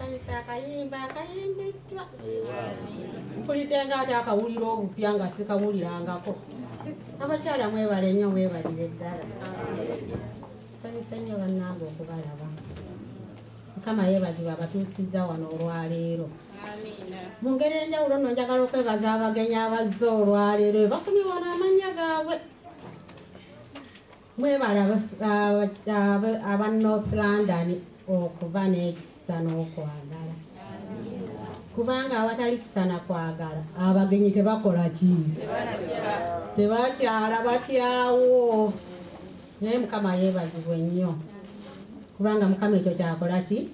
Nsanyusa akayimba akayimbiddwa. Mpulidde nga ate akawulira obupya nga sikawulirangako. Abakyala mwebale nnyo, mwebalire ddala. Nsanyuse nnyo bannange okubalaba. Mukama yeebazibwe abatuusizza wano olwaleero. Mu ngeri enjawulo nno njagala okwebaza abagenyi abazze olwaleero basomye wano amannya gaabwe. Mwebale aba North London okuba n'ekisa n'okwagala, kubanga awatali kisa na kwagala abagenyi tebakola ki, tebakyala batyawo. Naye Mukama yeebazibwe nnyo, kubanga Mukama ekyo kyakola ki,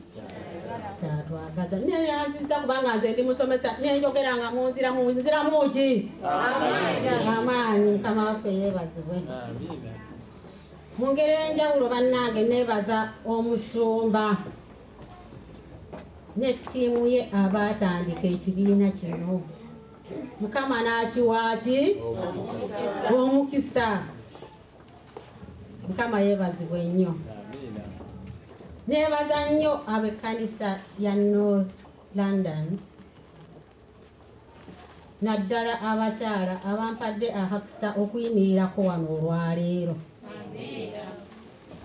kyatwagaza. Neyanziza kubanga nze ndi musomesa nenjogera nga munziramu ki amaanyi. Mukama waffe yeebazibwe. Mu ngeri enjawulo bannange neebaza omusumba ne ttiimu ye abaatandika ekibiina kino. Mukama n'akiwa ki omukisa. Mukama yeebazibwe nnyo. Neebaza nnyo ab'ekkanisa ya North London, naddala abakyala abampadde akakisa okuyimirirako wano olwaleero.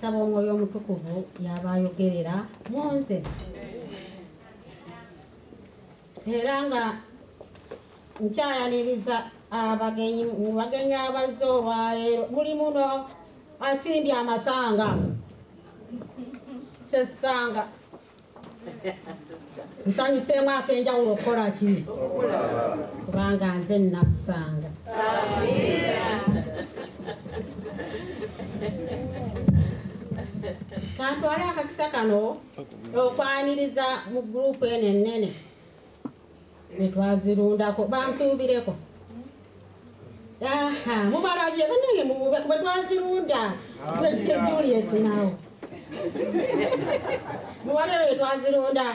Saba Omwoyo Omutukuvu yaba ayogerera mu nze. Era nga nkyayaniriza abagenyi, mu bagenyi abazze olwaleero mulimu no asimbye amasanga sessanga. Nsanyuseemu ak'enjawulo okukola ki, kubanga nze nassanga. Kantwale akakisa kano okwaniriza mu gurupu eno ennene netwazirundako bantuubireko. Mubalabye banange, mubube bwe twazirunda. Juliet naawe mubalebe bwe twazirunda.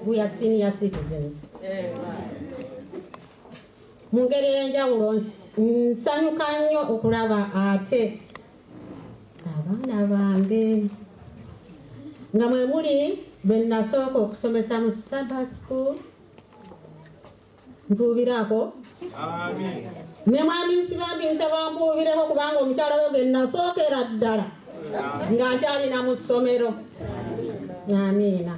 We are senior citizens. Mu ngeri ey'enjawulo nsanyuka nnyo okulaba ate abaana bange nga mwe muli bwe nasooka okusomesa mu Sabbath school. Ntuubirako ne mwami Nsibambi, nsaba mpuubireko kubanga omukyala we gwe nasookera ddala nga nkyalina mu ssomero. Amiina.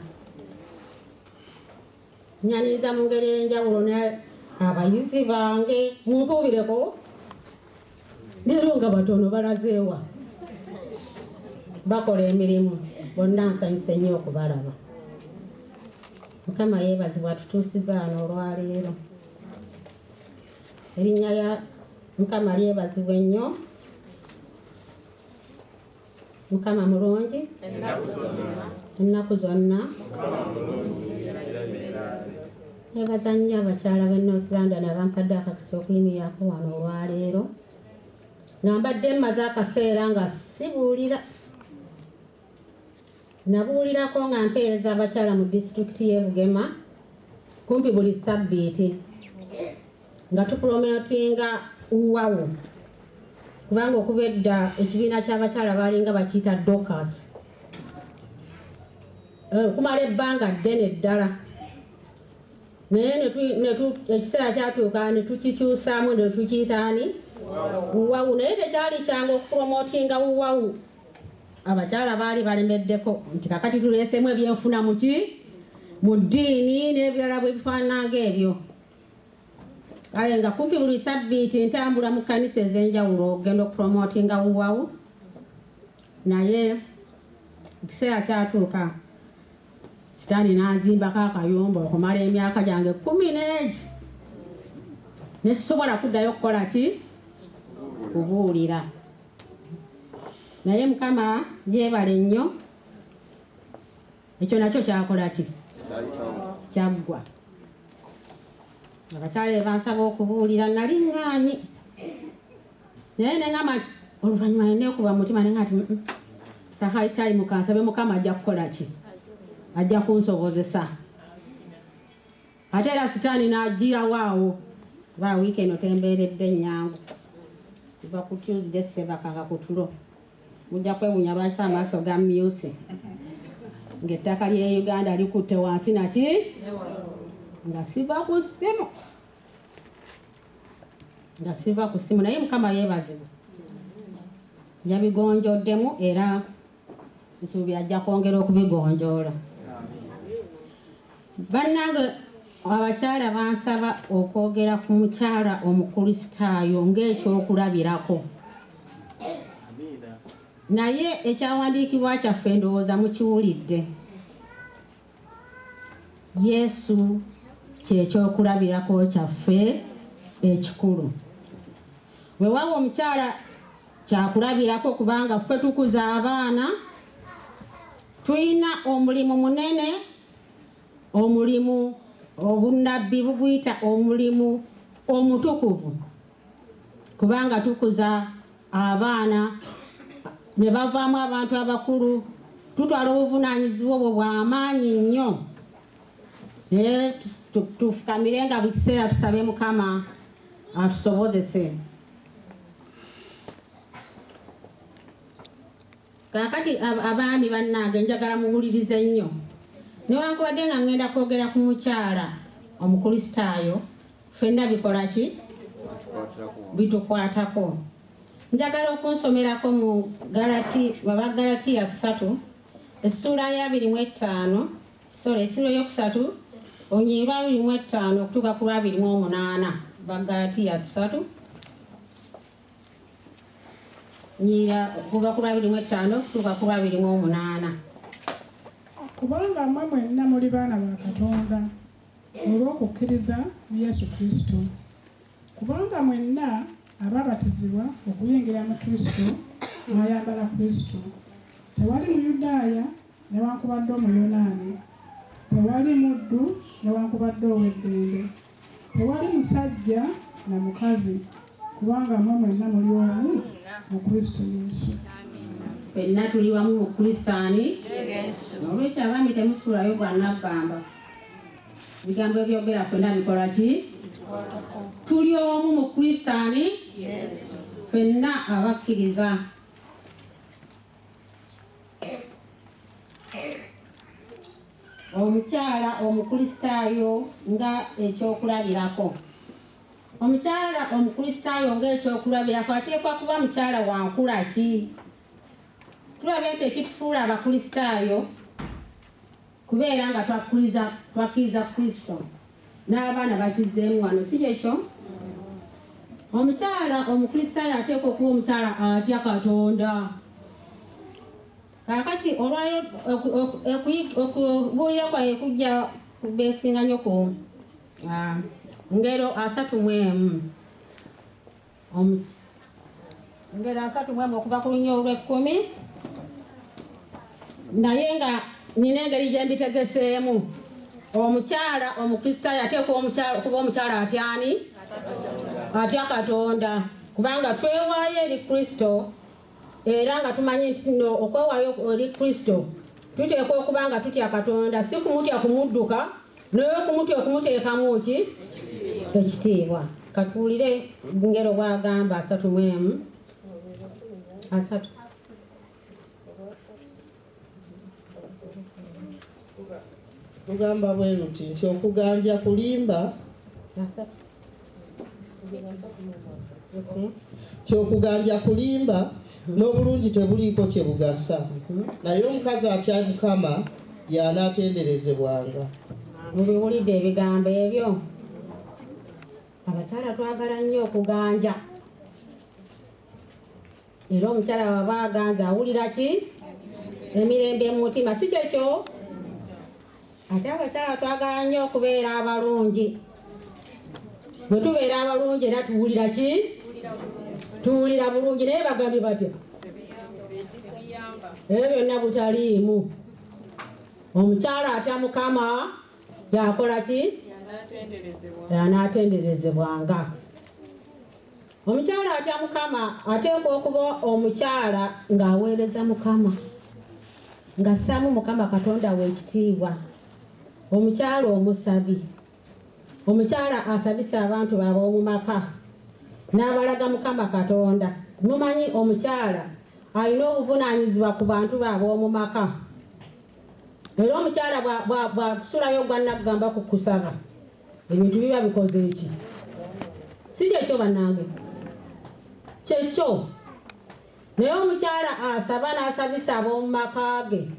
Nyaniriza mu ngeri ey'enjawulo ne abayizi bange, mumpuubireko leero nga batono balazeewa bakola emirimu bonna. Nsanyuse nnyo okubalaba. Mukama yeebazibwa atutuusiza wano olwaleero. Erinnya lya Mukama lyebazibwe nnyo. Mukama mulungi ennaku zonna. Nebaza nnyo abakyala b'e North London abampadde akakisa okuyimirirako wano olwaleero, nga mbadde mmaze akaseera nga sibuulira. Nabuulirako nga mpeereza abakyala mu disitulikiti y'e Bugema kumpi buli sabbiiti, nga tupromotinga UWAWU, kubanga okuva edda ekibiina ky'abakyala baalinga bakiyita Dorcas okumala ebbanga ddene ddala. Naye ekiseera kyatuuka ne tukikyusaamu ne tukiyitaani UWAWU. Naye tekyali kyangu okupromotinga UWAWU. Abakyala baali balemeddeko nti kakati tuleeseemu ebyenfuna muki mu ddiini n'ebirala bwe bifaanana ng'ebyo. Kale nga kumpi buli sabbiiti ntambula mu kkanisa ez'enjawulo okugenda okupromotinga UWAWU. Naye ekiseera kyatuuka Sitaani n'azimbako akayumba okumala emyaka gyange 10 n'egi, ne sisobola kuddayo kukola ki, kubuulira. Naye Mukama yeebale nnyo, ekyo nakyo kyakola ki, kyaggwa. Abakyala be bansaba okubuulira nali ŋŋaanyi, naye neŋŋamba nti oluvannyuma neneekuba mu mutima neŋŋamba nti sahai time, kansabe Mukama ajja kukola ki, ajja kunsobozesa. Ate era Sitaani n'agirawo awo, kuba wiiki eno tembeeredde nnyangu. Kuva ku Tuesday sebakanga ku tulo. Mujja kwewuunya lwaki amaaso gammyuse. Ng'ettaka ly'e Uganda likutte wansi naki, nga siva ku ssimu, nga siva ku ssimu. Naye Mukama yeebazibwe, yabigonjoddemu, era nsuubira ajja kwongera okubigonjoola. Bannange abakyala, bansaba okwogera ku mukyala Omukristaayo ng'ekyokulabirako, naye ekyawandiikibwa kyaffe ndowooza mukiwulidde. Yesu kyekyokulabirako kyaffe ekikulu. Weewaawo omukyala kyakulabirako, kubanga ffe tukuza abaana, tulina omulimu munene, omulimu obunnabbi buguyita omulimu omutukuvu, kubanga tukuza abaana ne bavaamu abantu abakulu. Tutwala obuvunaanyizibwa obwo bw'amaanyi nnyo, naye tufukamire nga buli kiseera tusabe Mukama atusobozese. Kaakati abaami bannange, njagala muwulirize nnyo. Newankubadde nga ngenda kwogera ku mukyala Omukristaayo, ffenna bikola ki? Bitukwatako. Njagala okunsomerako mu Galati, Abagalatiya 3, essuula ya 25, sorry, essuula eyokusatu, olunyiriri lwa 25 okutuuka ku lwa 28. Bagalatiya 3, nyirira okuva ku lwa 25 okutuuka ku lwa 28. Kubanga mmwe mwenna muli baana ba Katonda olw'okukkiriza mu Yesu Kristo. Kubanga mwenna ababatizibwa okuyingira mu Kristo mwayambala Kristo. Tewali Muyudaaya newankubadde Omuyonaani, tewali muddu newankubadde ow'eddembe, tewali musajja na mukazi, kubanga mmwe mwenna muli omu mu Kristo Yesu. Ffenna tuli wamu mu Kristaani. Olwekyo abaami, temusuulayo gwannaggamba. Ebigambo ebyogera ffenna bikola ki? Tuli omu mu Kristaani, ffenna abakkiriza. Omukyala Omukristaayo nga ekyokulabirako. Omukyala Omukristaayo ng'ekyokulabirako ateekwa kuba mukyala wa nkula ki? Tulabe nti ekitufuula Abakristaayo kubeera nga twakkiriza Kristo, n'abaana bakizzeemu wano, si kyekyo? Omukyala Omukristaayo ateekwa okuba omukyala atya Katonda. Kaakati olwaliro okubuulira kwaye kujja kubeesinga nnyo ku Ngero 31. Ngero 31 okuva ku lunya olw'ekkumi, naye nga nina engeri gye mbitegeseemu. Omukyala Omukristaayo ateekwa okuba omukyala atyani? Atya Katonda, kubanga twewaayo eri Kristo, era nga tumanyi nti no okwewaayo eri Kristo tuteekwa okuba nga tutya Katonda, si kumutya kumudduka, naye okumutya okumuteekamu ki? Ekitiibwa. Katuwulire Ngero bwagamba, 31, 30. Lugamba bwe luti nti okuganja kulimba. 30. Okay. Nti okuganja kulimba, n'obulungi tebuliiko kye bugasa, naye omukazi atya Mukama y'anaatenderezebwanga. Mubiwulidde ebigambo ebyo? Abakyala twagala nnyo okuganja, era omukyala waba aganza awulira ki? Emirembe mu mutima, si kyekyo? Ate abakyala twagala nnyo okubeera abalungi. Bwe tubeera abalungi era tuwulira ki? Tuwulira bulungi. Naye bagambye batya? Ebyo byonna butaliimu. Omukyala atya Mukama yakola ki? Anaatenderezebwanga. Omukyala atya Mukama ateekwa okuba omukyala ng'aweereza Mukama, ng'assaamu Mukama Katonda we ekitiibwa, omukyala omusabi, omukyala asabisa abantu baabwe omu maka n'abalaga Mukama Katonda. Mumanyi omukyala alina obuvunaanyizibwa ku bantu baabwe omu maka. Era omukyala bw'akusulayo gwa ku kusaba, ebintu biba bikoze eki? Si kyekyo bannange, kyekyo. Naye omukyala asaba n'asabisa ab'omu maka ge,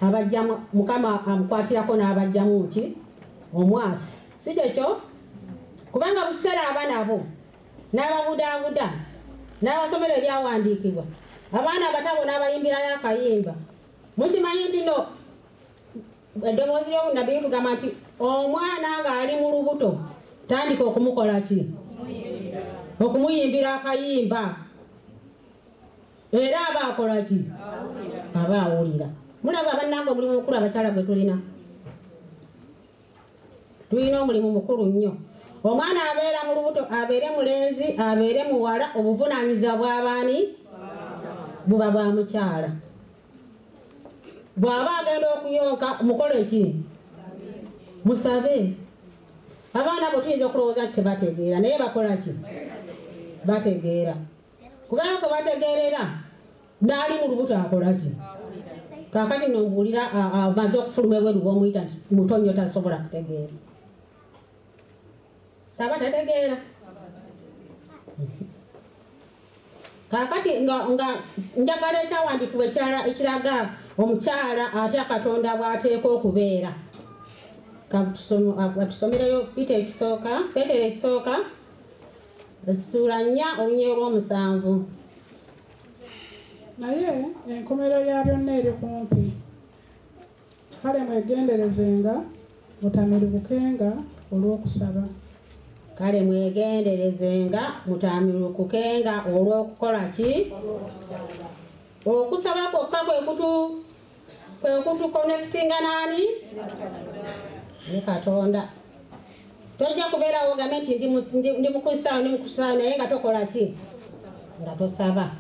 abajjamu Mukama amukwatirako n'abajjamu ki? Omwasi. Si kyekyo? Kubanga mu kiseera aba nabo n'ababudaabuda n'abasomera ebyawandiikibwa, abaana abatabo n'abayimbirayo akayimba. Mukimanyi nti no eddoboozi ly'obunnabbi litugamba nti omwana ng'ali mu lubuto tandika okumukola ki? Okumuyimbira akayimba. Era aba akola ki? Aba awulira. Mulaba bannange omulimu mukulu abakyala gwe tulina. Tulina omulimu mukulu nnyo. Omwana abeera mu lubuto, abeere mulenzi, abeere muwala, obuvunaanyizibwa bw'abaani buba bwa mukyala. Bw'aba agenda okuyonka, mukole ki? Musabe. Abaana abo tuyinza okulowooza nti tebategeera, naye bakola ki? Bategeera. Kubanga kwe bategeerera, n'ali mu lubuto akola ki? Kaakati nno mbuulira amaze okufuluma ebweru bw'omuyita nti muto nnyo tasobola kutegeera. Taba tategeera. Kaakati nga njagala ekyawandiikibwa ekiraga omukyala atya Katonda bw'ateekwa okubeera. Katusomereyo Peter ekisooka, Peetero ekisooka, essuula 4 olunyiriri olw'omusanvu. Naye enkomerero ya byonna eri kumpi. Kale mwegenderezenga, mutamirubukenga olw'okusaba. Kale mwegenderezenga, mutamirukukenga olw'okukola ki? Okusaba kwokka kwe kutuconnectinga n'ani? Ne Katonda. Tojja kubeerawo ogambe nti ndi Mukristaayo, ndi Mukristaayo, naye nga tokola ki? Nga tosaba.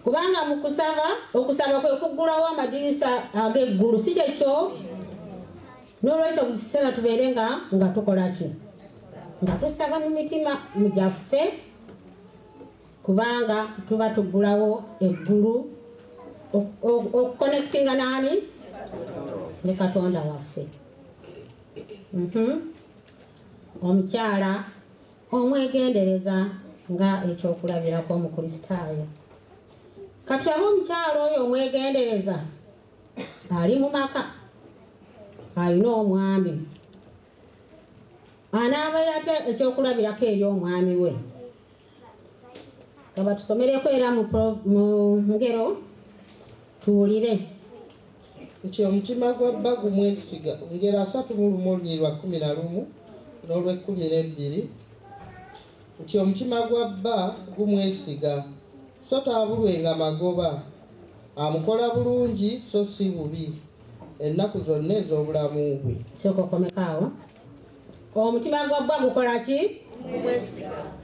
Kubanga mu kusaba, okusaba kwe kuggulawo amadirisa ag'eggulu, si kyekyo? N'olwekyo mu kiseera tubeere nga tukola ki? Nga tusaba mu mitima gyaffe, kubanga tuba tuggulawo eggulu okuconnectinga n'ani? Ne Katonda waffe. Omukyala omwegendereza nga ekyokulabirako Omukristaayo. Katulabe omukyala oyo omwegendereza ali mu maka, alina omwami, anaabeera atya ekyokulabirako eri omwami we? Kaba tusomereko era mu ngero tuwulire. Nti omutima gwa bba gumwesiga. Ngero 31 olunyiriri lwa 11 n'olw'12. Nti omutima gwa bba gumwesiga, so taabulwenga magoba. Amukola bulungi so si bubi ennaku zonna ez'obulamu bwe. Sooka okomeko awo. Omutima gwa bba gukola ki?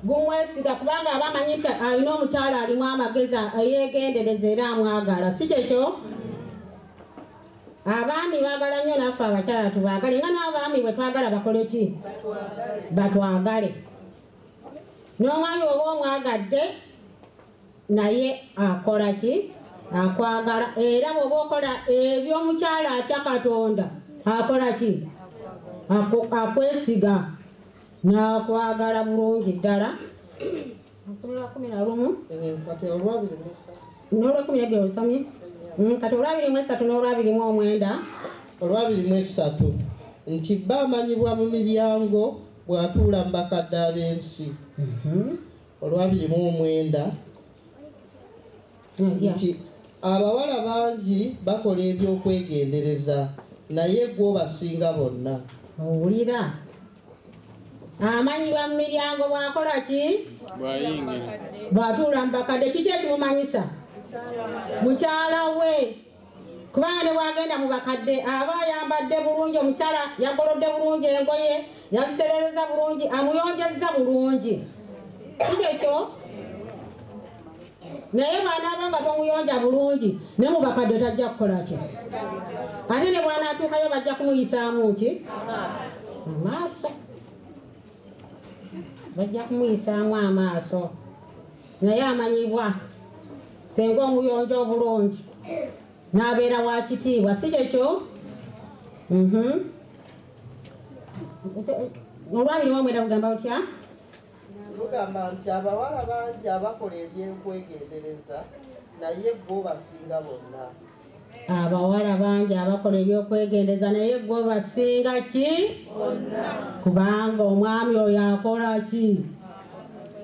Gumwesiga, kubanga aba amanyi nti alina omukyala alimu amagezi, eyeegendereza era amwagala, si kyekyo? Abaami baagala nnyo, naffe abakyala tubaagale, nga n'abaami bwe twagala bakole ki? Batwagale. N'omwami bw'oba omwagadde naye akola ki? Akwagala. Era bw'oba okola eby'omukyala atya Katonda, akola ki? Akwesiga n'akwagala bulungi ddala. Nsomera 11. Kati olw'23. N'olw'12 olusomye? Kati olw'23 n'olw'29. Olw'23 nti bba amanyibwa mu miryango bw'atuula mu bakadde ab'ensi. Olw'29 nti abawala bangi bakola eby'okwegendereza, naye ggwe obasinga bonna. Owulira? Amanyibwa mu miryango bw'akola ki? Bw'atuula mu bakadde. Kiki ekimumanyisa? Mukyala we. Kubanga ne bw'agenda mu bakadde aba ayambadde bulungi, omukyala yagolodde bulungi engoye, yazitereezezza bulungi, amuyonjezza bulungi. Si kyekyo? Naye bw'anaaba nga tomuyonja bulungi, ne mu bakadde tajja kukola ki? Ate ne bw'anaatuukayo bajja kumuyisaamu ki? Amaaso. Bajja kumuyisaamu amaaso. Naye amanyibwa senga omuyonja obulungi n'abeera wa kitiibwa, si kyekyo? Olw'29 lugamba lutya? Lugamba nti abawala bangi abakola ebyokwegendereza, naye gwe obasinga bonna. Abawala bangi abakola ebyokwegendereza, naye gwe basinga ki? Kubanga omwami oyo akola ki?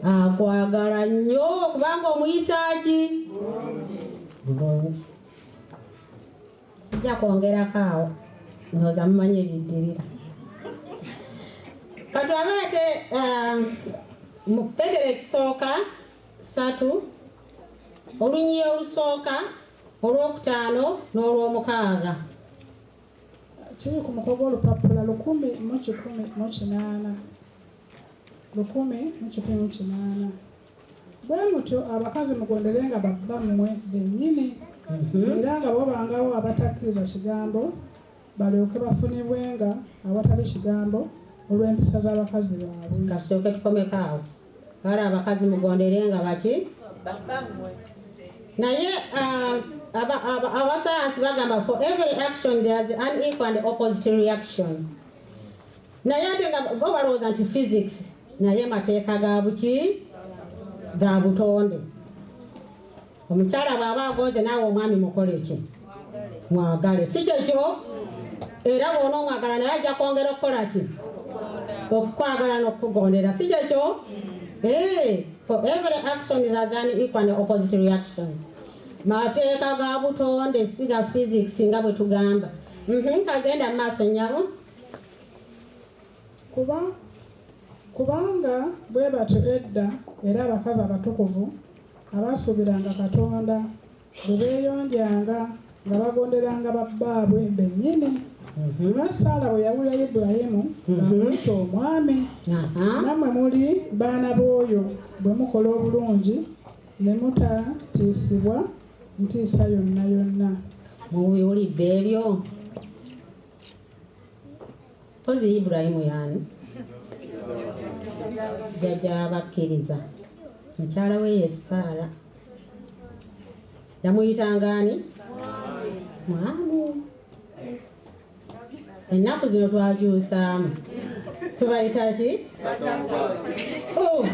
Akwagala nnyo, kubanga omuyisa ki? Bulungi. Sijja kwongerako awo, ndowooza mumanyi ebiddirira. Katulabe ate mu Peetero ekisooka 3, olunyiriri olusooka, olwokutaano n'olwomukaaga. Kiri ku muko gw'olupapula 1108, 1108. Bwe mutyo abakazi mugonderenga babbammwe bennyini, era nga bwabangawo abatakkiriza kigambo, balyoke bafunibwenga awatali kigambo olw'empisa z'abakazi baabwe. Kasooke tukomeko awo. Kale abakazi mugonderenga baki? Naye abasayansi bagamba, for every action there's an equal and opposite reaction. Naye ate nga bo balowooza nti physics, naye mateeka ga buki? Ga butonde. Omukyala bw'aba agonze, naawe omwami mukole ki? Mwagale, si kyekyo? Era bw'ona omwagala, naye ajja kwongera okukola ki? Okukwagala n'okukugondera, si kyekyo? For every action there's an equal and opposite reaction. Mateeka ga butonde, si ga physics nga bwe tugamba. Kagenda mu maaso, nnyabo. Kubanga bwe batyo edda era abakazi abatukuvu abaasuubiranga Katonda bwe beeyonjanga nga bagonderanga babbaabwe bennyini, nga Saala bwe yawulira Ibulayimu ng'amuyita omwami. Nammwe muli baana b'oyo bwe mukola obulungi ne mutatiisibwa ntiisa yonna yonna. Mubiwulidde ebyo? Mpozi Ibulayimu yaani? Jjajja abakkiriza. Mukyala we ye Saala yamuyitanga ani? Mwami. Ennaku zino twakyusaamu, tubayita ki? Oh,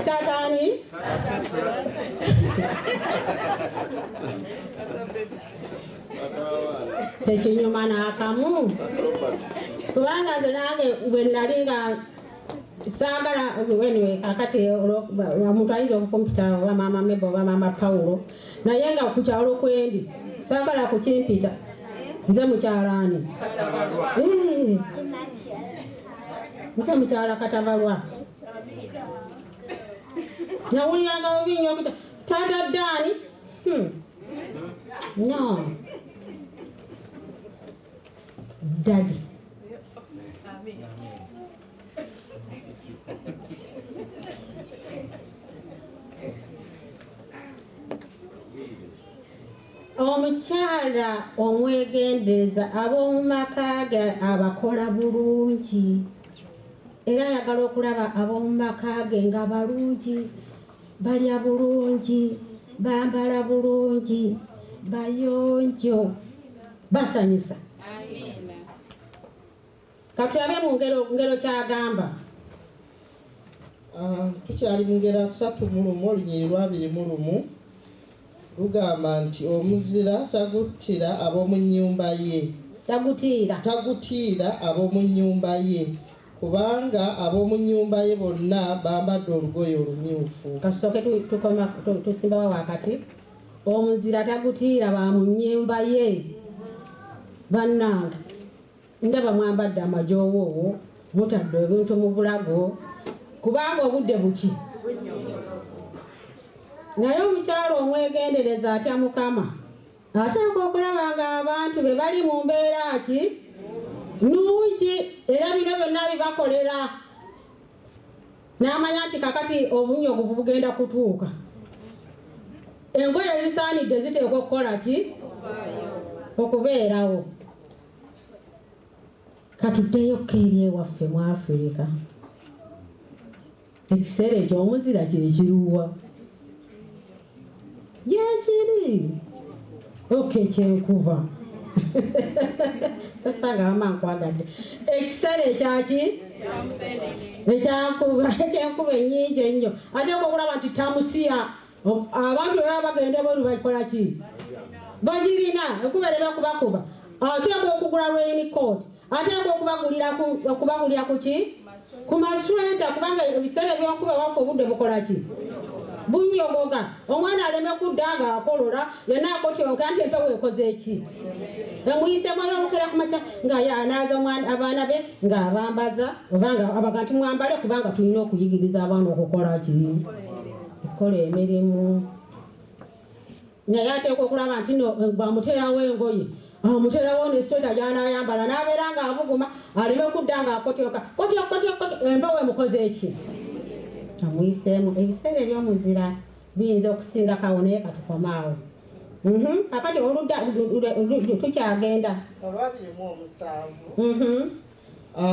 taata ani? Tekinyuma n'akamu, kubanga nze nange bwe nali nga saagala, anyway, kakati omuntu ayinza okukumpita oba maama Meba oba maama Pawulo, naye nga ku kyalo kwendi saagala kukimpita nze mukyalaani. Nze mukyala Katabalwa. Nawuliranga bubi nnyo okuta taata Ddaani. No, daddy. Omukyala omwegendereza ab'omu maka ge abakola bulungi, era ayagala okulaba ab'omu maka ge nga balungi, balya bulungi, bambala bulungi, bayonjo, basanyusa. Katulabe mu ngero kyagamba. Ah, tukyali mu ngero 31, olunyiriri lw'21, lugamba nti omuzira taguttira ab'omu nnyumba ye. Tagutiira. Tagutiira ab'omu nnyumba ye, kubanga ab'omu nnyumba ye bonna bambadde olugoye olumyufu. Kasooke tukoma tusimbawo wakati. Omuzira tagutiira ba mu nnyumba ye. Bannange, ndaba mwambadde amajowoowo, mutadde ebintu mu bulago, kubanga obudde buki. Naye omukyala omwegendereza atya Mukama ateeka okulaba nga abantu be bali mu mbeera ki? Nnungi, era bino byonna bibakolera n'amanya nti kakati obunnyogovu bugenda kutuuka, engoye ezisaanidde ziteekwa okukola ki? Okubeerawo. Katuddeyo eri ewaffe mu Afirika. Ekiseera eky'omuzira kyekiruwa? Gyekiri oka ekyenkuba. Sasa nga wama nkwagadde. Ekiseera ekyaki? Ekyankuba, ekyenkuba ennyingi ennyo. Ateekwa okulaba nti tamusiya. Abantu bwe baba bagenda ebweru bakola ki? Bagirina, enkuba ereme kubakuba. Ateekwa okugula raincoat. Ateekwa okubagulira ku ki? Ku masweta, kubanga ebiseera ebyenkuba waffe obudde bukola ki? Bunyogoga. Omwana aleme kudda ng'akolola, yenna akotyonka nti empewo ekoze ki? Emuyise mwana olukera ku makya nga ye anaaza abaana be ng'abambaza, oba nga abaga nti mwambale, kubanga tulina okuyigiriza abaana okukola ki? Okukola emirimu. Naye ateekwa okulaba nti no bw'amuteerawo engoye, amuteerawo ne sweta gy'anaayambala, n'abeera ng'abuguma, aleme kudda ng'akotyoka. Kotyo, kotyo, kotyo, empewo emukoze ki? Amuyiseemu. Ebiseera eby'omuzira biyinza okusingako awo, naye katukome awo. Kakati oludda tukyagenda. Olwabiri mu omusanvu.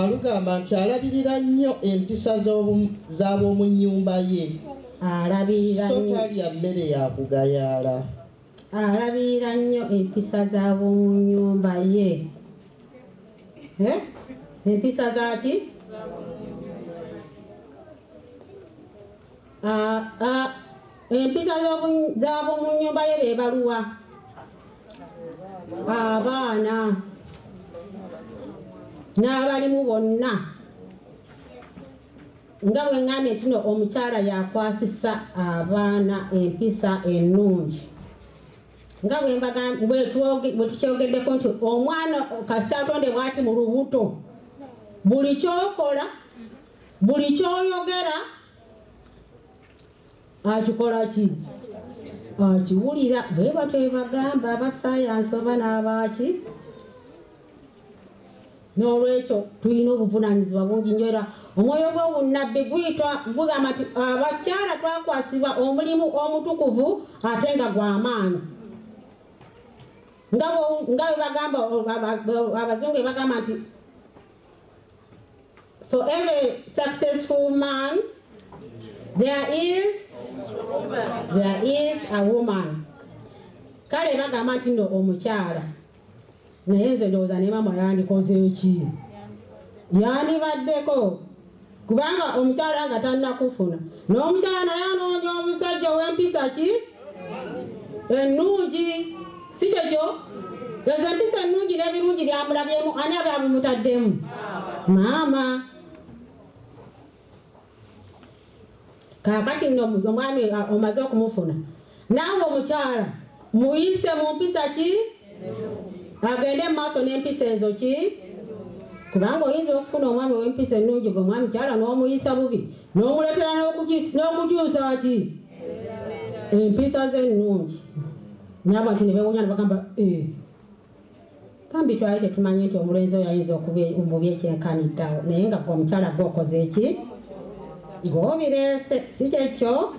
Lugamba nti alabirira nnyo empisa z'ab'omu nnyumba ye. Alabirira so nnyo. Talya mmere ya kugayaala. Alabirira nnyo empisa z'ab'omu nnyumba ye. Eh? Empisa zaki? Ah, empisa z'ab'omu nnyumba ye be baluwa? Abaana n'abalimu bonna. Nga bwe ŋŋambye nti no omukyala yakwasisa abaana empisa ennungi, nga bwe tukyogeddeko nti omwana kasita atondebwa ati mu lubuto, buli kyokola, buli kyoyogera akikola ki? Akiwulira. Bwe batyo bwe bagamba abasayansi oba n'abaaki. N'olwekyo tulina obuvunaanyizibwa bungi nnyo, era omwoyo gw'obunnabbi guyitwa gugamba nti abakyala twakwasibwa omulimu omutukuvu ate nga gw'amaanyi, nga bwe bagamba abazungu bwe bagamba nti for every successful man there is a woman. Kale bagamba nti nno omukyala, naye nze ndowooza ne maama yandikoze eki? Yandibaddeko, kubanga omukyala nga tannakufuna, n'omukyala naye anoonya omusajja ow'empisa ki? Ennungi, si kyekyo? Ezo empisa ennungi n'ebirungi byamulabyemu, ani aba abimutaddemu? Maama. Kaakati nno omwami omaze okumufuna, naawe omukyala muyise mu mpisa ki? Agende mu maaso n'empisa ezo ki? Kubanga oyinza okufuna omwami ow'empisa ennungi, gwe omwami kyala n'omuyisa bubi, n'omuleetera n'okukyusa ki? Empisa ze ennungi. N'abantu ne bewunya ne bagamba, "Eh, bambi twali tetumanyi nti omulenzi oyo ayinza okuba omubi ekyenkanidde awo." Naye nga gwe omukyala gwe okoze eki? Gwobireese, si kyekyo?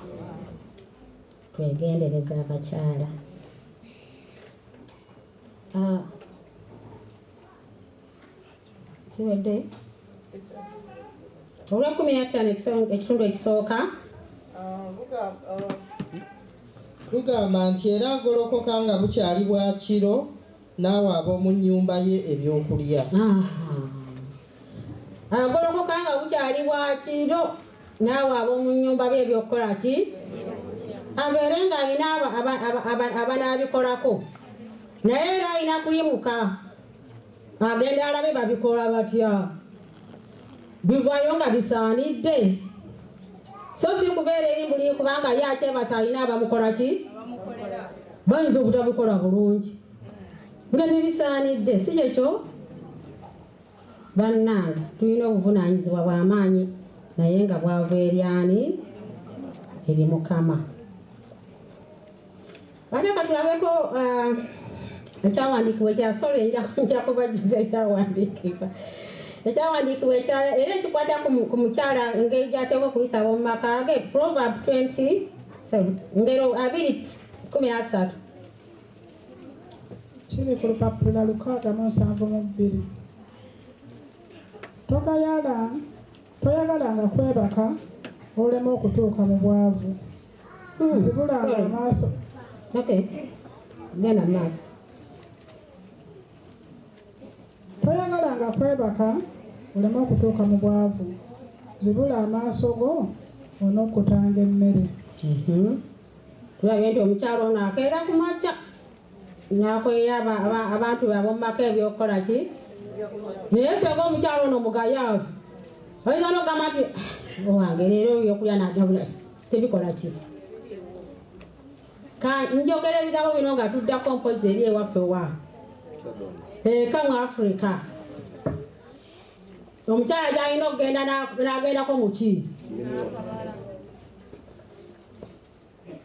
Twegendereza abakyala. Ah. Kiwedde olwekumi na ttaano, ekitundu ekisooka. Lugamba nti era agolokoka nga bukyali bwa kiro n'awa ab'omu nnyumba ye ebyokulya. Aha. Agolokoka nga bukyali bwa kiro naawe ab'omu nnyumba be ebyokukola ki? Abeere ng'alina abanaabikolako, naye era alina kuyimuka agenda alabe babikola batya, bivaayo nga bisaanidde, so si kubeera eri mbuli, kubanga ye akyebasa alina abamukola ki? Bayinza obutabikola bulungi nga tebisaanidde, si kyekyo? Bannange, tulina obuvunaanyizibwa bw'amaanyi, naye nga bwava eri ani? Eri Mukama. Ate katulabeko ekyawandiikibwa ekya, sorry, nja kubajjuza ekyawandiikibwa ekyawandiikibwa ekirala era ekikwata ku mukyala, engeri gy'ateekwa okuyisa ab'omu maka ge. Proverb 20, sorry, Ngero 2:13. Kiri ku lupapula 672. Togayala, toyagalanga kwebaka oleme okutuuka mu bwavu. Zibulanga Sorry. amaaso. Okay, genda mu maaso. Tolwanga kwebaka oleme okutuuka mu bwavu. Zibula amaaso go onokkutanga emmere. Tulabye nti omukyala ono akeera ku makya n'akolera abantu be ab'omu maka ebyokukola ki, naye singa omukyala ono mugayaavu oyinza n'okugamba nti, "Owange, leero ebyokulya nagabula tebikola ki." Ka njogera ebigambo bino nga tuddako mpozi eri ewaffe wa eka mu Afrika, omukyala gyalina okugenda n'agendako muki?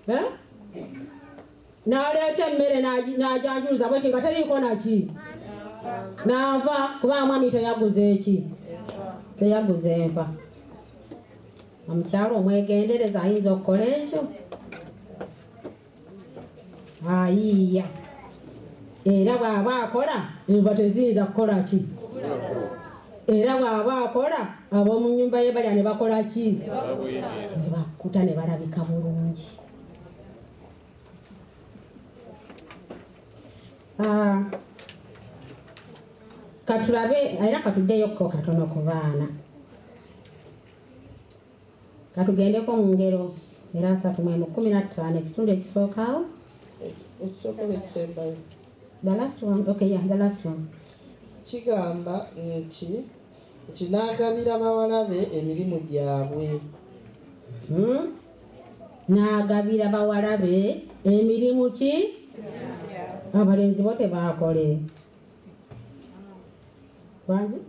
Eh? N'aleeta emmere n'ajanjuluza bweti nga teriiko naki nanva, kubanga mwami teyaguze eki, teyaguze enva. Omukyala omwegendereza ayinza okukola ekyo, ayiiya, era bw'aba akola enva teziyinza kukola ki, era bw'aba akola ab'omu nnyumba ye balya ne bakola ki, ne bakkuta ne balabika bulungi. Ah, katulabe era katuddeyokko katono ku baana, katugendeko mu Ngero era 31:15, ekitundu ekisookawo. Ekisooka ekisembayo. The last one. Okay, yeah, the last one. Kigamba nti n'agabira bawala be emirimu gyabwe. N'agabira bawala be emirimu ki? Abalenzi bo tebakole wangi.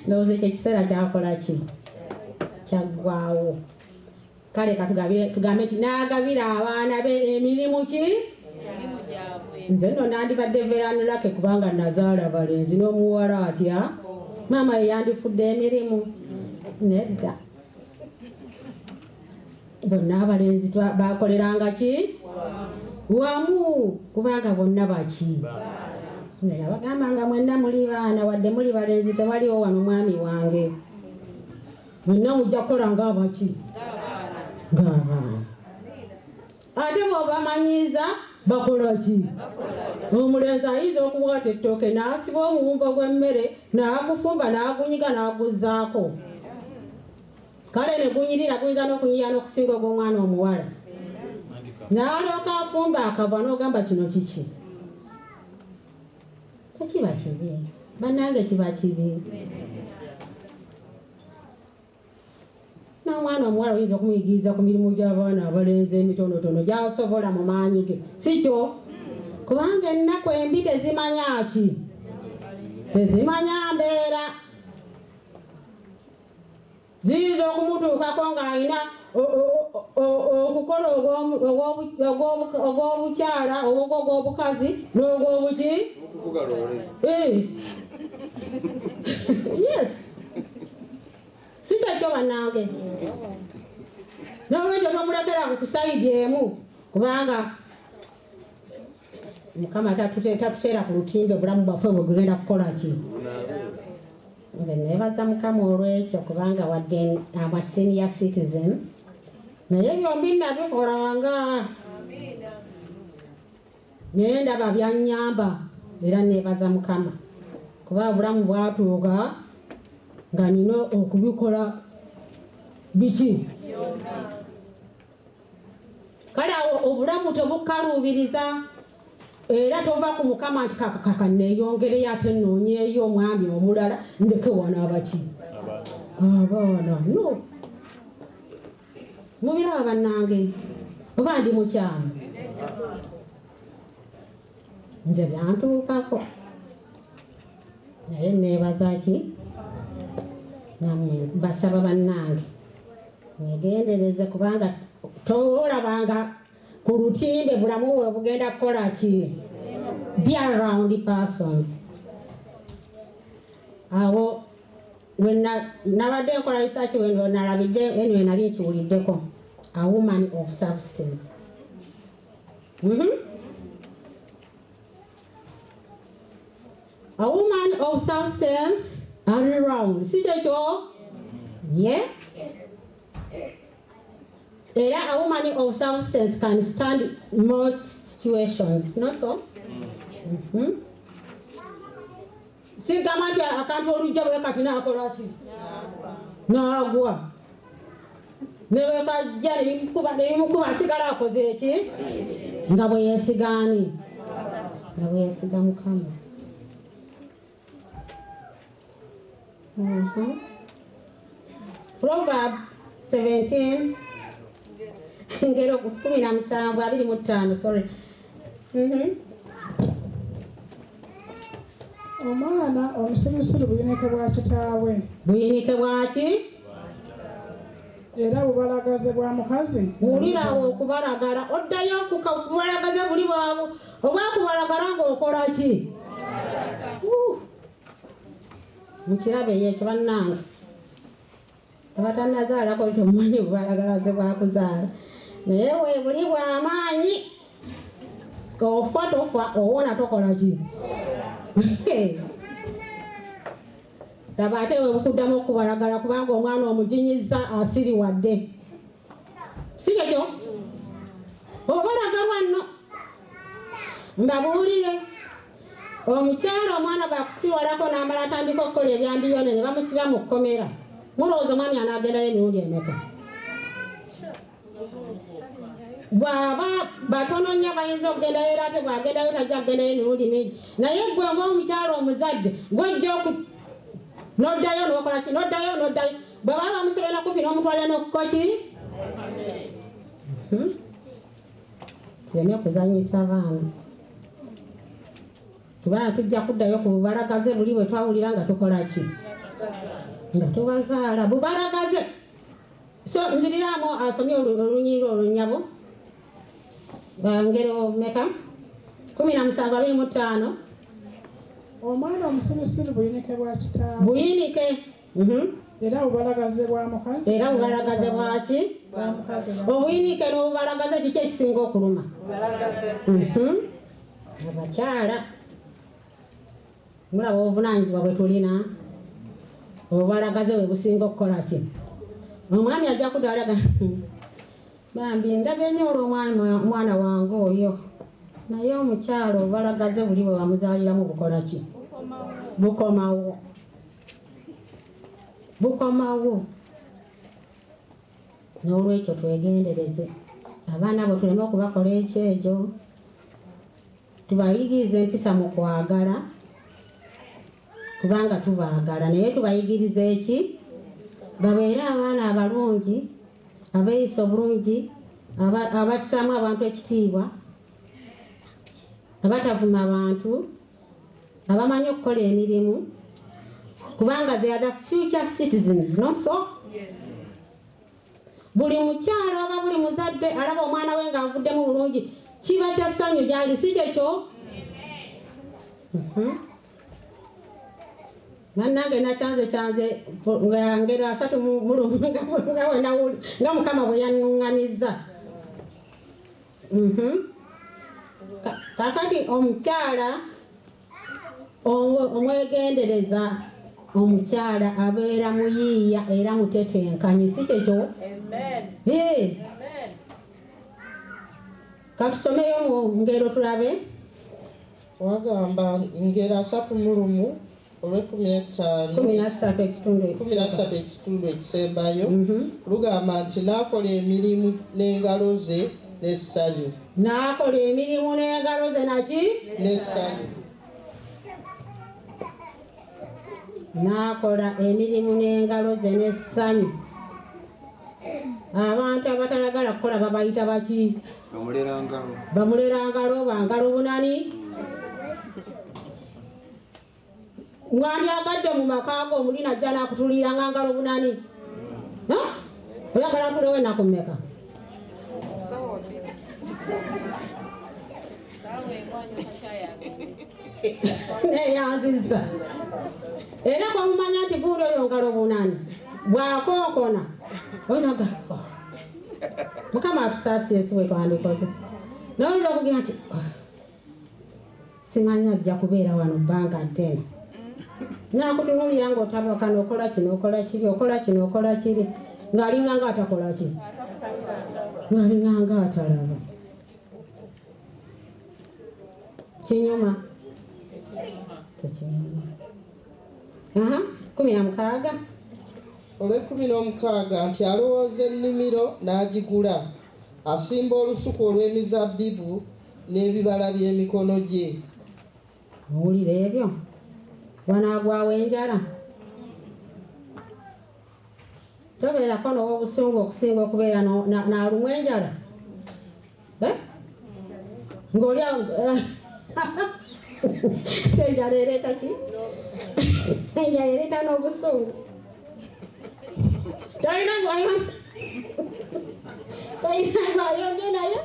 Ndowooza ekyo ekiseera kyakola ki, kyaggwawo. Kale tugambe nti n'agabira abaana be emirimu ki? Nze nno nandibadde very lucky kubanga nazaala balenzi n'omuwala atya, maama ye yandifudde emirimu? Nedda, bonna abalenzi bakoleranga ki? Wamu, kubanga bonna baki? Nabagamba nga mwenna muli baana, wadde muli balenzi, tewaliwo wano mwami wange, mwenna mujja kukola ngaabaki? Ng'abaana. Ate bw'obamanyiiza bakola ki? Omulenzi ayinza okukwata ettooke n'asiba omuwumbo gw'emmere n'agufumba n'agunyiga n'aguzzaako, kale ne gunyirira, guyinza n'okunyirira n'okusinga ogw'omwana omuwala, n'alyoka afumba akava n'ogamba, "Kino kiki?" Tekiba kibi, bannange? Kiba kibi. N'omwana omuwala oyinza okumuyigiriza ku mirimu gy'abaana abalenzi emitonotono gy'asobola mu maanyi ge, si kyo? Kubanga ennaku embi tezimanya ki, tezimanya mbeera, ziyinza okumutuukako ng'alina okukola ogw'obukyala, ogw'obukazi n'ogw'obuki. Okuvuga loole. Yes, si kyekyo, bannange? N'olwekyo nomulekera ku side emu, kubanga Mukama tatuteera ku lutimbe obulamu bwaffe bwe bugenda kukola ki. Nze neebaza Mukama olw'ekyo, kubanga wadde am a senior citizen, naye byombi nabikolanga, naye ndaba byanyamba, era neebaza Mukama kuba obulamu bwatuuka nga nina okubikola biki. Kale awo obulamu tebukaluubiriza, era tova ku Mukama nti kaka neeyongereyo ate noonyeeyo omwami omulala ndeke wano abaki, abaana. No, mubiraba, bannange, oba ndi mukyamu? Nze byantuukako, naye neebaza ki? Nammwe basaba, bannange, mwegendereze, kubanga tolabanga ku lutimbe bulamu bwe bugenda kukola ki. Be a round person. Awo nabadde nkola research, wenalabidde, anyway, nali nkiwuliddeko, a woman of substance. A woman of substance and round, si kyekyo? Yeah. Era a woman of substance can stand most situations, not so? Sigamba nti akantu olujja bwe kati naakola ki, naagwa, ne bwe kajja ne bimukuba, asigala akoze eki? Nga bwe yeesiga ani? Nga bwe yeesiga Mukama. Proverb 17, ngero 17:25, sorry. Omwana omusirusiru buyinike bwa kitaawe. Buyinike bwaki? Era bubalagaze bwa mukazi. Wulirawo okubalagala, oddayo kubalagaze buli bwabu obwakubalagala ng'okola ki? Mukirabe ekyo bannange, abatannazaalako temumanyi bubalagalaze bwakuzaala, naye we buli bw'amaanyi, ofa tofa, owona tokola ki? Laba ate we bukuddamu okubalagala, kubanga omwana omujinyizza asiriwadde, si kyekyo? Obalagalwa nno. Mbabuulire, omukyala omwana bwakusiwalako n'amala atandika okukola ebyambiyone ne bamusiba mu kkomera, mulowooza omwami anaagendayo emirundi emeka? Bw'aba batono nnyo bayinza okugendayo, era ate bw'agendayo tajja kugendayo emirundi mingi. Naye gwe ng'omukyala omuzadde, gw'ojja n'oddayo n'okola ki, n'oddayo n'oddayo, bwe baba bamusibira kumpi n'omutwalira n'okukoki. Tuleme kuzanyisa baana, kubanga tujja kuddayo ku bubalagaze buli bwe twawulira nga tukola ki, nga tubazaala, bubalagaze. So nziriramu asomye olunyiriri olunnyabo, ngero meka? 17:25. Omwana omusirusiru buyinike bwa kitaawe. Buyinike. Era bubalagaze bwa mukazi. Era bubalagaze bwaki? Bwa mukazi. Obuyinike n'obubalagaze, kiki ekisinga okuluma? Abakyala mulaba obuvunaanyizibwa bwe tulina, obubalagaze bwe businga okukola ki? Omwami ajja kudalaga, bambi ndabye nnyo olw'omwana wange oyo, naye omukyala obubalagaze buli bwe bamuzaaliramu bukola ki? Bukomawo, bukomawo. N'olwekyo twegendereze abaana bo, tuleme okubakola ekyejo, tubayigirize empisa mu kwagala, kubanga tubaagala, naye tubayigirize eki? Babeere abaana abalungi, abeeyisa obulungi, abassaamu abantu ekitiibwa, abatavuma bantu, abamanyi okukola emirimu, kubanga they are the future citizens, not so? Buli mukyala oba buli muzadde alaba omwana we ng'avuddemu bulungi, kiba kya ssanyu gyali, si kyekyo? Bannange, nakyanze kyanze nga ngero 31 nga Mukama bwe yannuŋŋamizza. Kakati omukyala omwegendereza, omukyala abeera muyiiya era mutetenkanyi, si kyekyo? Katusomeyo mu ngero tulabe. Wagamba ngero 31 olw'e15. 13 ekitundu. 13 ekitundu ekisembayo lugamba nti n'akola emirimu n'engalo ze n'essanyu. N'akola emirimu n'engalo ze naki? N'essanyu. N'akola emirimu n'engalo ze n'essanyu. Abantu abatayagala kukola babayita baki? Bamulerangalo. Bamulerangalo, bangalo bunani. Mwandyagadde mu maka go omuli najja n'akutuuliranga ngalo bunani? Oyagala ntulewo ennaku mmeka? Neyanziza. Era kwamumanya nti gundi oyo ngalo bunani, bw'akonkona oyinza, "Oh, Mukama atusaasire, si bwe twandikoze." Naye oyinza okugira nti, "Oh, simanyi ajja kubeera wano bbanga ddene." Nakutunuulira ng'otabakana, okola kino, okola kiri, okola kino, okola kiri, ng'alinga nga atakola ki, ng'alinga nga atalaba. Kinyuma, tekinyuma? Aha, 16. Olw'ekumi n'omukaaga nti alowooza ennimiro n'agigula, asimba olusuku olw'emizabbibu n'ebibala by'emikono gye. Owulira ebyo? Wanaagwawo enjala? Tobeerako n'owobusungu okusinga okubeera n'alumwa enjala. Eh? Ng'oli enjala ereeta ki? Enjala ereeta n'obusungu. Talina gwayombye naye,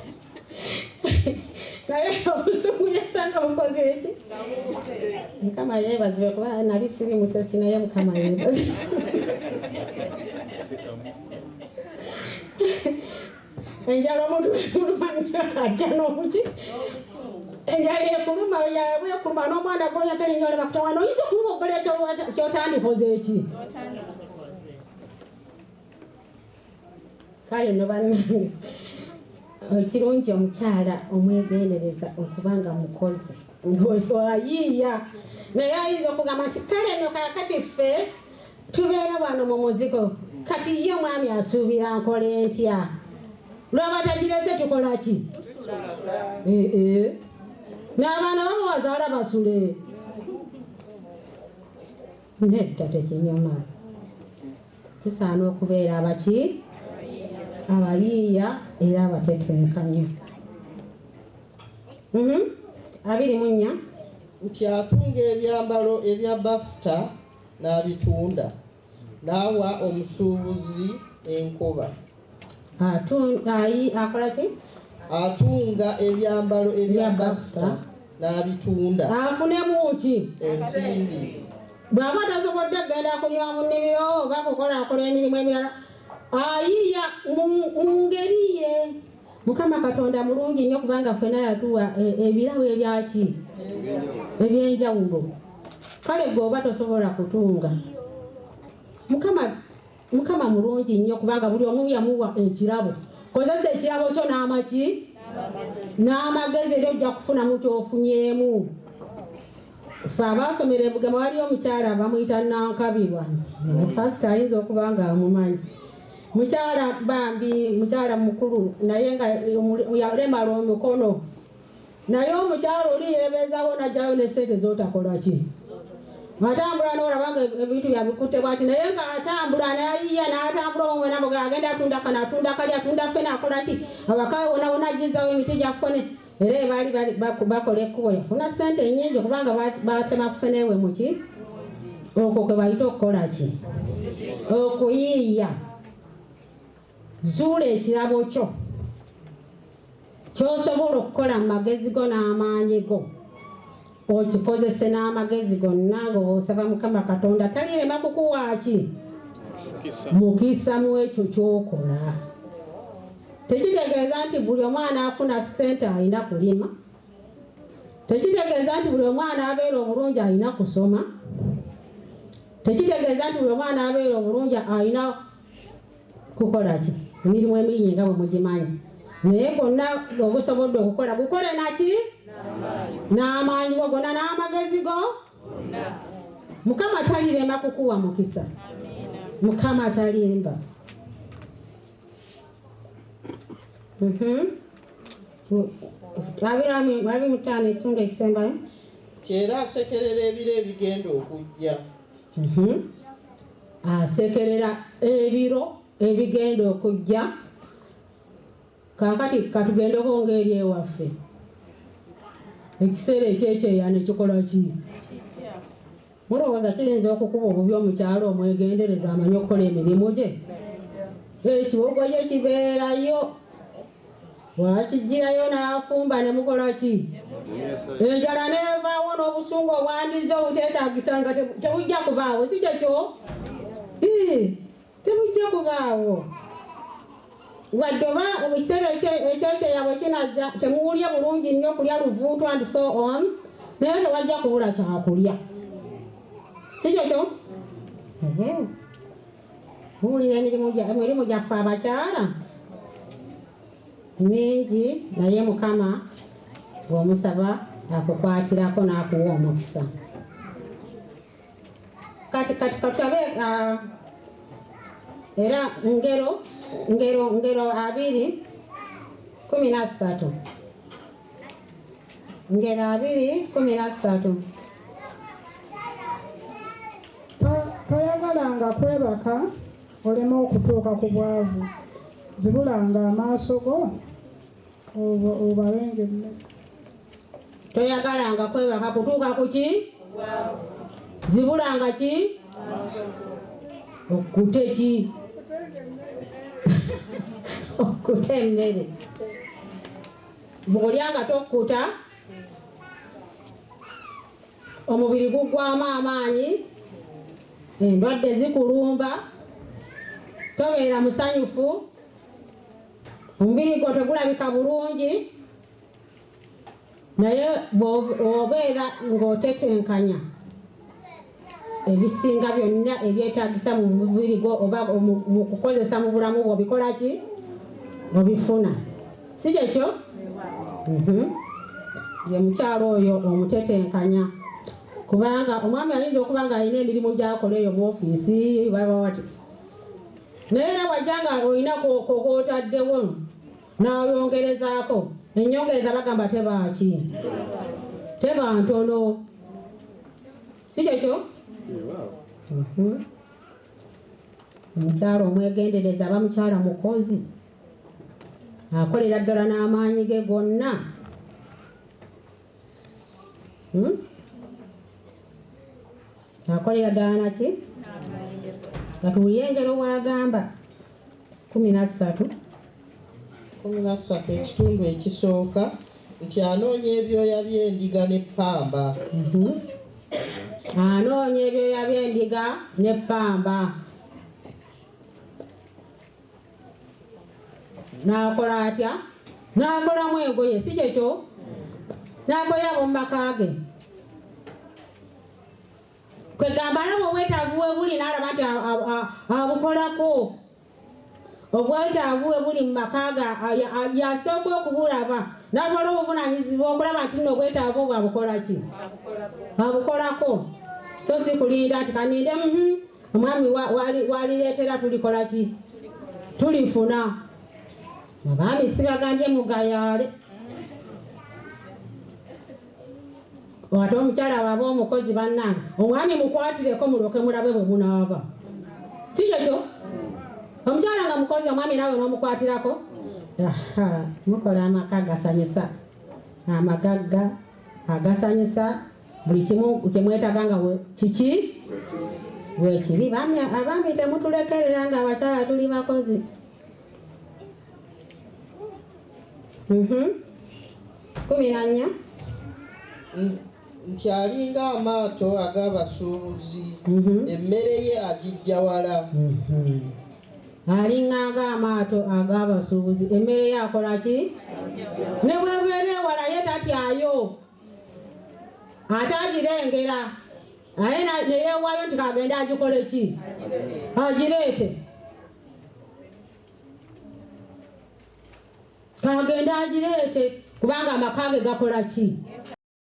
naye obusungu yasanga bukoze eki? Mukama yeebazibwe kuba nali siri musesi, naye Mukama yeebazibwe. Enjala omuntu ekuluma nnyo, ajja n'obuki? Enjala ekuluma. Enjala bwekuluma n'omwana gw'oyagala ennyo olema kutawaana, oyinza okumuboggolera kyotandikoze eki. Kale nno bannange, ekirungi omukyala omwegendereza okuba nga mukozi ayiiya, naye ayinza okugamba nti kale nno kaakati ffe tubeera wano mu muzigo, kati ye omwami asuubira nkole ntya? Lwaba tagirese tukola ki? Eh, eh. N'abaana babo wazaala basule? Nedda, tekinyuma. Tusaana okubeera abaki? Abayiiya era abatetenkanya. 24. Nti atunga ebyambalo ebya bafuta n'abitunda, n'awa omusuubuzi enkoba. Akola ki? Atunga ebyambalo ebya Ebya bafuta n'abitunda. Afunemu ki? Ensimbi. Bw'aba tasobodde kugenda kulima mu nnimiro oba kukola akola emirimu emirala, ayiiya mu ngeri ye. Mukama Katonda mulungi nnyo kubanga ffena yatuwa ebirabo ebyaki? Ebyenjawulo. Kale gwe oba tosobola kutunga, Mukama mulungi nnyo kubanga buli omu yamuwa ekirabo. Kozesa ekirabo kyo n'amaki? N'amagezi, era ojja kufunamu kyofunyeemu. Ffe abaasomera ebugema, waliyo omukyala bamuyita Nankabirwa, pasita ayinza okuba nga amumanyi. Mukyala bambi, mukyala mukulu, naye nga yalemala omukono, naye omukyala oli yeebeezawo najjayo ne sente z'otakola ki. Atambula n'olaba nga ebintu byabikutte bwati, naye nga atambula nayiya n'atambula omwo mwena muga agenda atunda kano, atunda kali, atunda ffene, akola ki awaka wona wona, agizawo emiti gya ffene. Era baali bakola ekkubo, yafuna sente nnyingi kubanga batema ffene we muki okwo kwe bayita okukola ki? Okuyiiya. Zuula ekirabo kyo ky'osobola okukola mu magezi go n'amaanyi go, okikozese n'amagezi gonna ng'osaba Mukama Katonda. Talirema kukuwa ki? Mukisa mu ekyo ky'okola. Tekitegeeza nti buli omwana afuna ssente alina kulima, tekitegeeza nti buli omwana abeera obulungi alina kusoma, tekitegeeza nti buli omwana abeera obulungi alina kukola ki, emirimu emingi nga bwe mugimanyi. Naye gonna ogusobodde okukola, gukole naki? N'amaanyi go gonna n'amagezi go. Mukama talirema kukuwa mukisa. Mukama talimba. 25 ekitundu ekisembayo. Kyera asekerera ebiro ebigenda okujja. Asekerera ebiro ebigenda okujja. Kaakati katugendeko ng'eri ewaffe, ekiseera ekyekyeya ne kikola ki? Mulowooza kiyinza okukuba obubi omukyalo omwegendereza amanyi okukola emirimu gye? Ekiwogo gye kibeerayo, wakigirayo n'afumba ne mukola ki? Enjala n'evaawo n'obusungu obwandize obuteetagisa nga tebujja kubaawo. Si kyekyo? Ii, tebujja kubaawo. Wadde oba ekiseera ekyekyeya bwe kinajja temuwulye bulungi nnyo kulya luvuutu and so on, naye tewajja kubula kyakulya. Si kyekyo? Ehe. Muwulira emirimu gyaffe abakyala mingi, naye Mukama bw'omusaba akukwatirako n'akuwa omukisa. Kati kati katulabe era ngero 2:13. Ngero 2:13. Toyagalanga kwebaka oleme okutuuka ku bwavu. Zibulanga amaaso go obalenga emmere. Toyagalanga kwebaka kutuuka ku ki? Zibulanga ki? Okute ki? Okute emmere. Bw'olya nga tokkuta, omubiri guggwamu amaanyi, endwadde zikulumba, tobeera musanyufu, omubiri gwo tegulabika bulungi. Naye bw'obeera ng'otetenkanya ebisinga byonna ebyetaagisa mu mubiri gwo oba mu kukozesa mu bulamu bwo, bikola ki? Obifuna. Si kyekyo? Ye mukyalo oyo omutetenkanya, kubanga omwami ayinza okuba ng'alina emirimu gy'akola eyo mu ofiisi baba wati, naye era wajja nga olina kw'otaddewo n'ayongerezaako. Ennyongereza bagamba tebaaki, teba ntono. Si kyekyo? Omukyala omwegendereza aba mukyala mukozi, akolera ddala n'amaanyi ge gonna. Akolera ddala naki? Katuwulire engero bw'agamba 13. 13 ekitundu ekisooka nti anoonya ebyoya by'endiga n'eppamba. Anoonya ebyoya by'endiga n'eppamba. N'akola atya? N'akolamu engoye, si kyekyo? N'agoye ab'omu maka ge. Kwegamba alaba obwetaavu we buli n'alaba nti abukolako. Obwetaavu we buli mu maka ge yasooka okubulaba, n'atwala obuvunaanyizibwa okulaba nti nno obwetaavu obwo abukola ki? Abukolako. So si kulinda nti kaninde omwami walireetera tulikola ki? Tulifuna. Abaami sibagambye mugayaale. Ate omukyala bw'aba omukozi bannange, omwami mukwatireko mulyoke mulabe bwe munaaba. Si kyekyo? Omukyala nga mukozi, omwami naawe n'omukwatirako, mukola amaka agasanyusa, amagagga agasanyusa, buli kimu kye mwetaaga nga kiki weekiri. Abaami temutulekerera nga abakyala tuli bakozi. 14. Nti alinga amaato ag'abasuubuzi, emmere ye agijja wala. Alinga ng'amaato ag'abasuubuzi, emmere ye akola ki? Ne bw'ebeera ewala ye tatyayo, ate agirengera, aye ne yeewaayo nti kagende agikole ki? Agireete. Kagende agireete kubanga amaka ge gakola ki?